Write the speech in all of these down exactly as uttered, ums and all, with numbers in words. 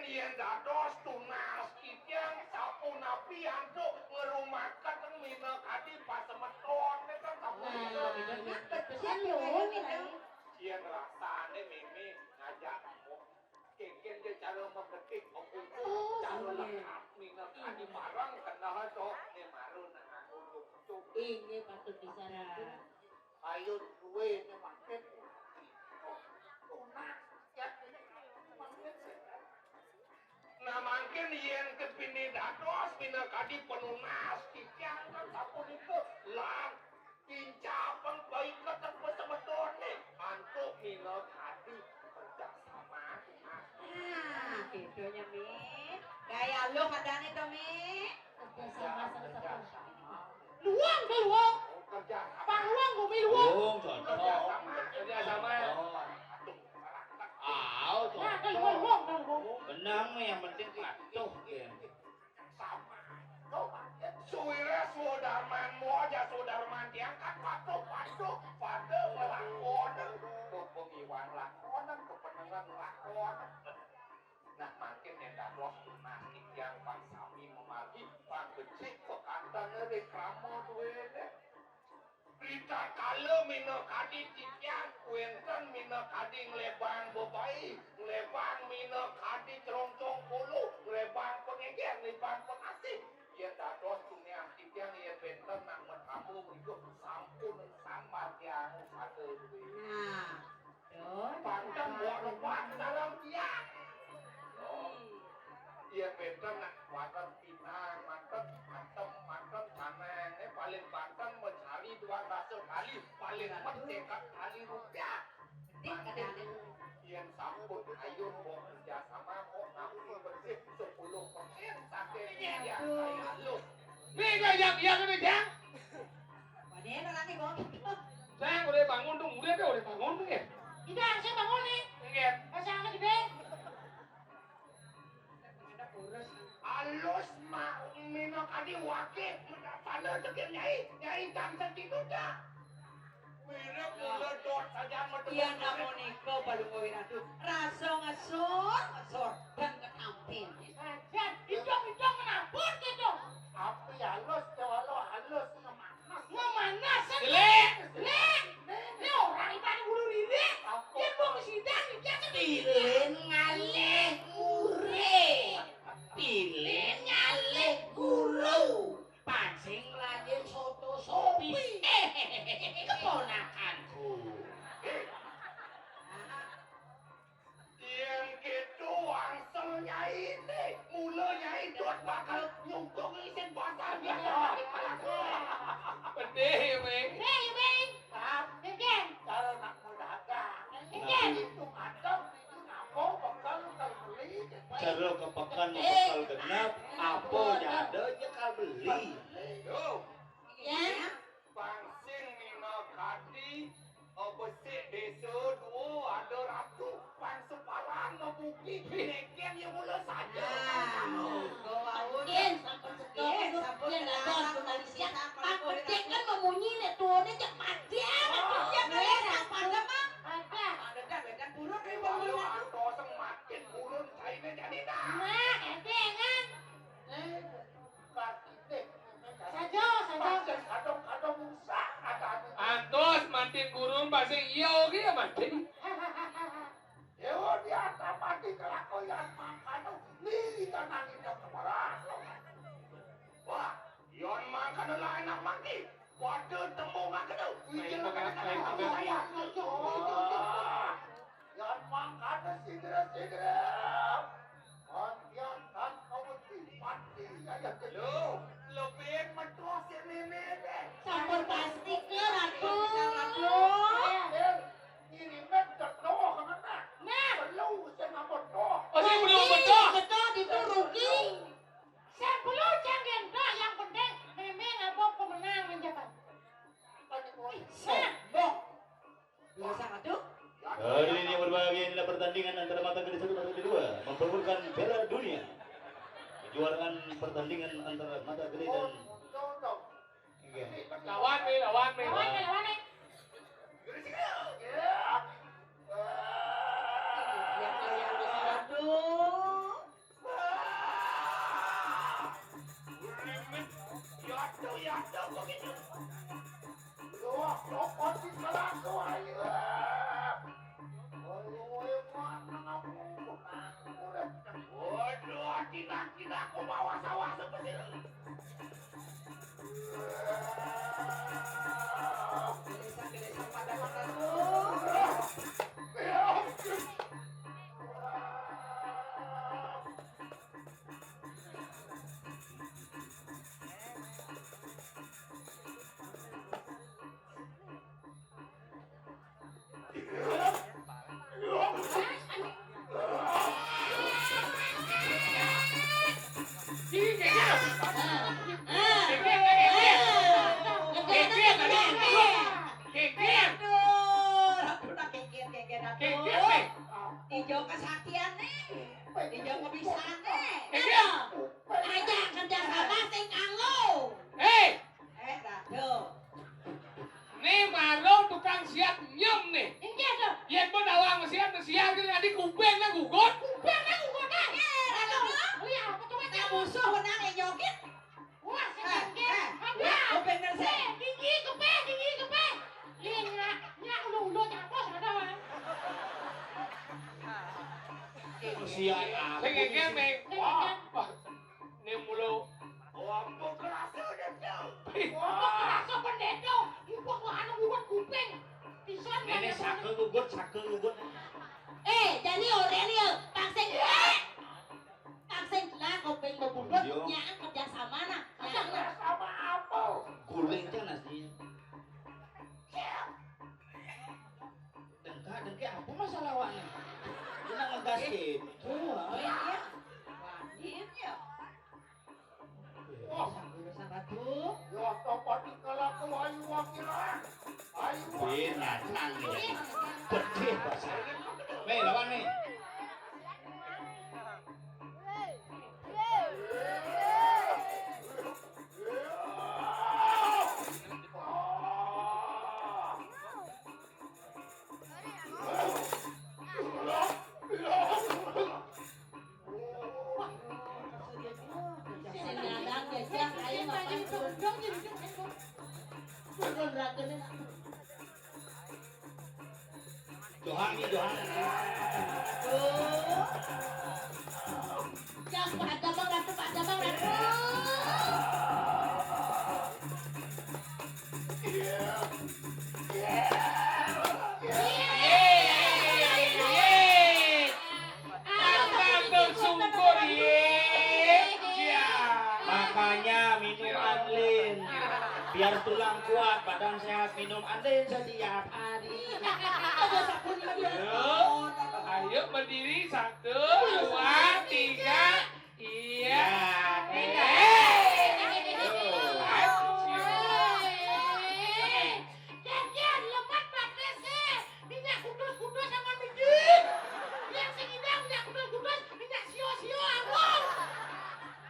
Yén dados tunas titiang sapunapi antuk ngrumaket minakadi pasemeton, kan sapunika. Nah, bener. Betul, betul. Yén rasané mimi ngajak kénkén ja cara maketik, cara lengkap minakadi barang keneh to, né mara nang anu. Inggih, patut pisan. Ayo duwé né mangkin. Tunas, ya, mangkin. Nah, mangkin yén kepini dados minakadi penunas titiang kan sapunika, lan kincapeng paiketan pasemetoné antuk minakadi kerjasama. Nah, gitu nya, Mi. Gaya lu kadane to, Mi. Kerjasama, kerjasama. Luwung, luwung. Kerjasama. Pang luwung, bumi luwung. Luwung, cocok. Kerjasama. Kerjasama. Oh. Aduh, salah. Ah, cocok. Nah, luwung, luwung, luwung. Benang, yang penting patuh, ya. Sama. Coba. Suwira Sudarman, moja Sudarman diangkat patuh, patuh, pada ngelakonan. Kepemiwan lakonan, kepenengan lakonan. Nah, mangkin yén dados tunas titiang pang sami mamargi, pang becik pakanten ring krama duéné. Ritatkala minakadi titiang, wénten minakadi nglébang bebai, nglébang minakadi crongcong kolo, nglébang pangéger, nglébang pangasih. Yén dados tunian titiang, yén wénten nak matamba mrika sampun sambahyang sada dué. Nah, Panten mbok lepas dalam tiang. Yén wénten nak wonten pinang, manten, antem, manten, sanang, eh, paling banten macari dua rasa kali, paling met tekad kali rupiah. Yén sampun ayo mbok kerjasama kok nafsu bersih sepuluh persen saking biaya saya halus. Nih, Jang, Jang, iya, nih, Jang. Wadé, lagi, Bang. Jang, udah bangun tuh, udah deh, udah bangun tuh ya. Iya, saya bangun nih. Iya. Saya lagi deh. Alus mak minakadi wakil, mana tegir nyai, nyai tangsa tidur dah. Mirip mula dot saja metu. Iya, namonika Palungguh Wiratu. Rasa ngesur, ngesur dan ketampil. Ajan, hidung-hidung menabur gitu. Api halus, jawalo halus, ngemanas. Ngemanas, kan? Jelek. Jelek. Ini orang ibarat guru diri. Apa? Dia mau sidang, dia kan. Pilih ngalih murid. Pilih ngalih guru. Pancing lagi soto sopi. Sopi. Keponakanku. Yén kéto angsel nyainé, mula nyai dot bakal nyungkung isin basah. Pedih ya, Bang. Pedih ya, Bang. Paham? Kénkén. Cara nak mudagang. Kénkén. Itu macam Cara ka peken bekel genep, apa nyada nyekel beli. Yo. Ya. Pang sing minakadi, eh, besik désa dua ada ratu, pang separan mabuki, nékén ya mula saja. Nah. Mungkin sampun sekian, sampun sekian, ada jurnalisnya. Pang becik kan mamunyi nek tuane cek mati. Cek mati, sampun lemah. Ada. Ada, ada, ada. Buruk, buruk, buruk. Antos makin buruk, saine jadi dah. Nah, ente kan. Eh, berarti deh. Saja, saja. Kadang-kadang usah ada. Antos makin buruk, pasti iya oke ya, mati. Dewa di atas mati kelakuan mangkano, ni tanah kita kemarah. Wah, yon mangkano lain nak mati. Waduh, tembung mangkano. Wih, jangan kena-kena kamu saya. Wah, yon mangkano sidra-sidra. Pantian tan kaweti pati gaya. Lo, lebih metuh si Mimi deh. Sampun pasti ke, Ratu. Ratu. Ngirimin kedoh kemana? Nah. Perlu sing ngapa doh. Oh, sing perlu ngapa doh? Betul, itu rugi. Sing perlu jangan doh, yang penting Mimi ngapa pemenang menjabat. Sombong. Dua satu. Hadirin yang berbahagia, inilah pertandingan antara Mata Gede satu, Mata Gede dua, memperebutkan Piala Dunia. Kejuaraan pertandingan antara Mata Gede dan Lawan, Mi, lawan, Mi. Lawan, Mi, lawan, Mi. Yang, yang, yang, aduh. Kéngkén, Néng. Ijo kesaktian, Néng. Ijo kebisané. Kéngkén. Ayo. Aja kerja sama sing kanggo. Héi. Eh, Ratu. Né maro tukang siat nyem né. Inggih, Ratu. Yén pun awak mesiat, mesiat ki tadi kupingna gugut. Kupingna gugut, ah. Eh, Ratu. Oh iya, apa tuh, Mas? Nah, musuh menang ya nyokit. Wah, sing Eh, nggih. Eh, Apa? Kupingna sih. Eh, gigi kepé, gigi kepé. Iya, nyak, nyak ulu-ulu capos ada, Mas. Siat apa? Sing nggih, Méng. Sing nggih. Wah, wah. Né mula. Oh, ampun, kerasa dah, Cang. Ih. Ampun, kerasa pendeta. Ibu tuh anu buat kuping. Pisan. Néné banyak saka banget. Gugut, saka gugut. Eh, jadi orang ni, Pak Sing. Pak Sing lah, kuping bebubut, iya. Nyaang kerja sama nah. Nyaang nah. Kerja sama apa? Guling kan aslinya. Dengka, dengki apa masalah awaknya? Kena ngegas gitu. Iya, iya. Wajib ya. Oh. Sang Guru, Sang Ratu. Ya, apa dikala ku ayu wakilan? Ayu wakilan. Binatang ya. Pedih bahasa. Nih, lawan nih. Sing nyandang jajah, ayo ngapain turun dong, jadi dong, ayo. Turun rageun, nak. Johan nih, Johan. Tuh. Yang Pak Damang Ratu, Pak Damang Ratu. Makan tuh syukur, ye. Cia. Makanya minum Anlin. Biar tulang kuat, badan sehat, minum Anlin setiap hari. Ayo, ayo berdiri, satu, dua, tiga. Iya. Iya. Iya. Ayo. Kian, kian, lemat batisé. Minyak kudus-kudus sama minyak. Yang sing indah minyak kudus-kudus, minyak sio-sio, ampun.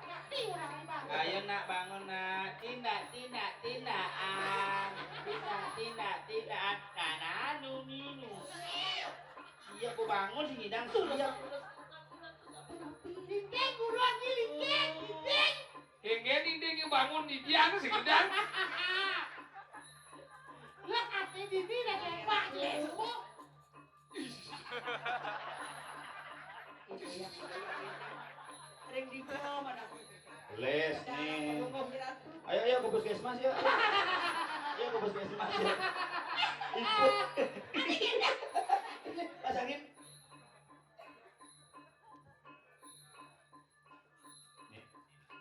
Ngerti orang ini, Bang. Ayo, Nak, bangun, Nak. Tindak, tindak, tindakan. Tindak, tindak, tindakan. Nah, nah, nu, nu, nu. Iya, aku bangun sing ngidang, iya. Lingking, buruan, Lingking, Lingking. Kéngkén Lingking bangun, dia sing ngidang. Lah, ati dini dah tembak, Jésu. Ring di mana? Les nih. Ayo, ayo ke puskesmas, yuk. Ayo ke puskesmas, yuk. Ikut. Pasangin. Nih,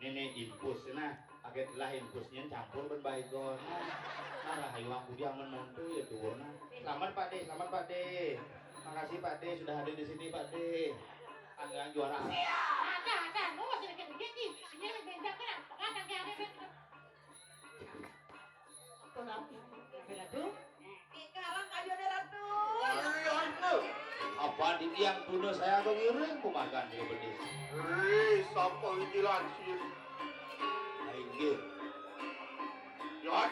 nih, nih, infus, nah. Pakai telah infusnya campur ben baygon. Nah, nah, rahayu aku dia menentu ya tuh, nah. Selamat, Pak De, selamat, Pak De. Makasih, Pak De, sudah hadir di sini, Pak De. Anggang juara. Ada, ada. Lu masih dikit-dikit, nih. Ini yang beda kan? Pekan lagi ada, kan? Apa lagi? Apa lagi? Sekarang ayo deh, Ratu. Ayo, ayo. Apa di tiang tuna saya tuh ngiring pemakan di pedis? Ri, sapa iki langsir? Inggih. Yot.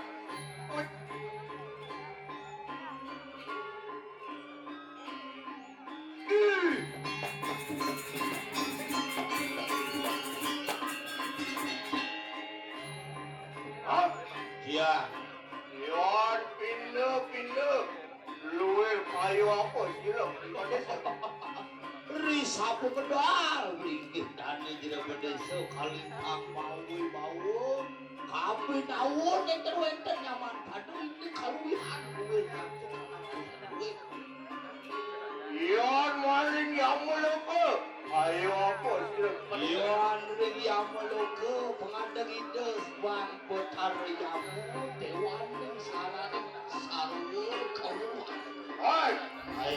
Ut. Ih. Hah? Iya. Yon pinda-pinda. Luwih payu apa sira? Ri sapu kedal, mlinggih dane jero desa kalintang mawi mawon. Kabeh tawon enten wenten nyaman padu ini kaluwihan luwih. Yon maring Yamaloka. Ayo apa sira? Yon ring Yamaloka pengandeng Ida Subang Betara Yama dewaning saraning sarwa kawruhan. Hai. Hai.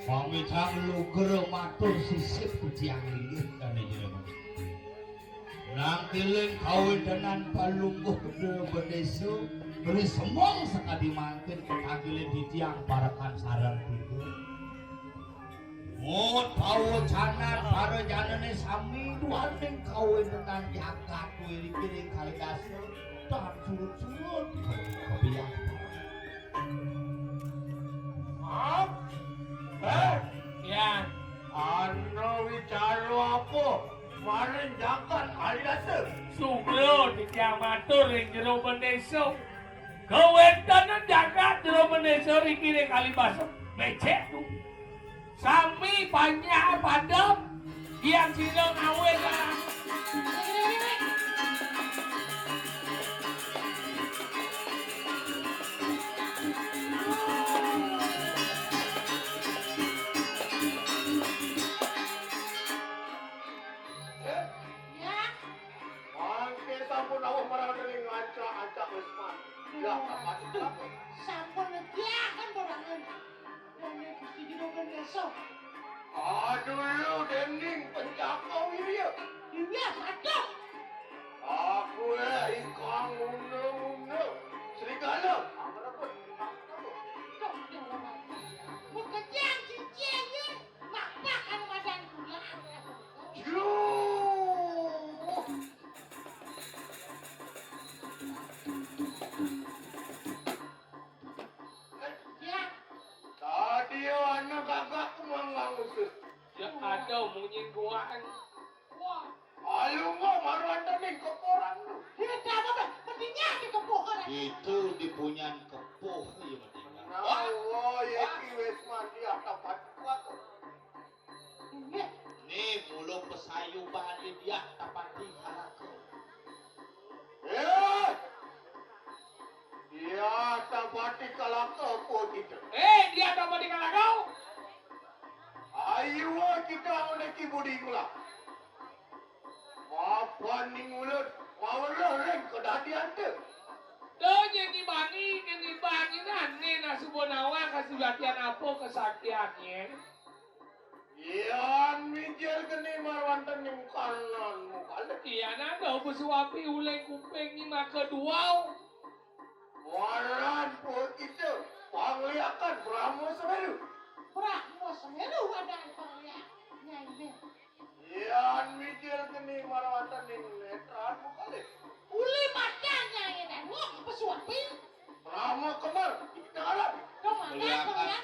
Pamijang lugra matur sisip titiang linggih kane jero. Nang keling kawentenan Palungguh Gedhe Bendesa, risemong sakadi mangkin katanggiling titiang parekan sareng tiga. Mut pawecanan para janane sami duaning kawentenan jagat wiriki ring kalidasa tan surut-surut kebiak. Maaf. Eh, ya. Ana wicara apa maring jagat kalidasa? Sugra titiang matur ring jero bendesa. Kawentenan jagat jero bendesa riki ring kalibasa becek tu. Sami panjak padem, gian sira ngawin. Ya. Mangke sampun awak marang dening ngancak-ancak Lesman. Ya, apa? Sampun ngegiakan dorangan. Dene Gusti Jero Bendesa. Aduh, lu dening Pencaka Wirya. Iya, aduh. Aku, eh, ingkang ngunda-ngunda serigala. Ampun, ampun. Ampun. Mekejang cincin, ya. Mapak anu madan kula. Jero. Ya. Tadi ana gagak kumanggang usus. Ya ada munyi guaan. Wah. Alu mau maruan dening keporan lu. Kita apa, Bang? Mendingnya di keporan. Itu dipunyan kepoh ya mendingan. Nah, wah, ya ki wis mandi apa kuat. Nggih. Nih, mula pesayuban Diah Tapati Kalaka. Eh! Diah Tapati Kalaka apa kita? Eh, Diah Tapati Kalaka. Ayo kita menaiki budi kula. Mapan ning ulun, maweruh ring kedadian tu. Tuh, nyeni bangi, nyeni bangi nane nasuba nawang kasujatian apa kesaktiannya. Yan mijil geni marwanten nyengkanan mukal. Iya, nanda besuapi uleng kuping ni maka duau. Muaran puhut kita, pangliakan Brahma Semeru. Brahma Semeru ada pangliak, Nyai. Yan mijil geni marwanten ning netran mukal. Uli macan, Nyai, dan wong besuapi. Brahma Kembar, kita harap. Kemana pangliak?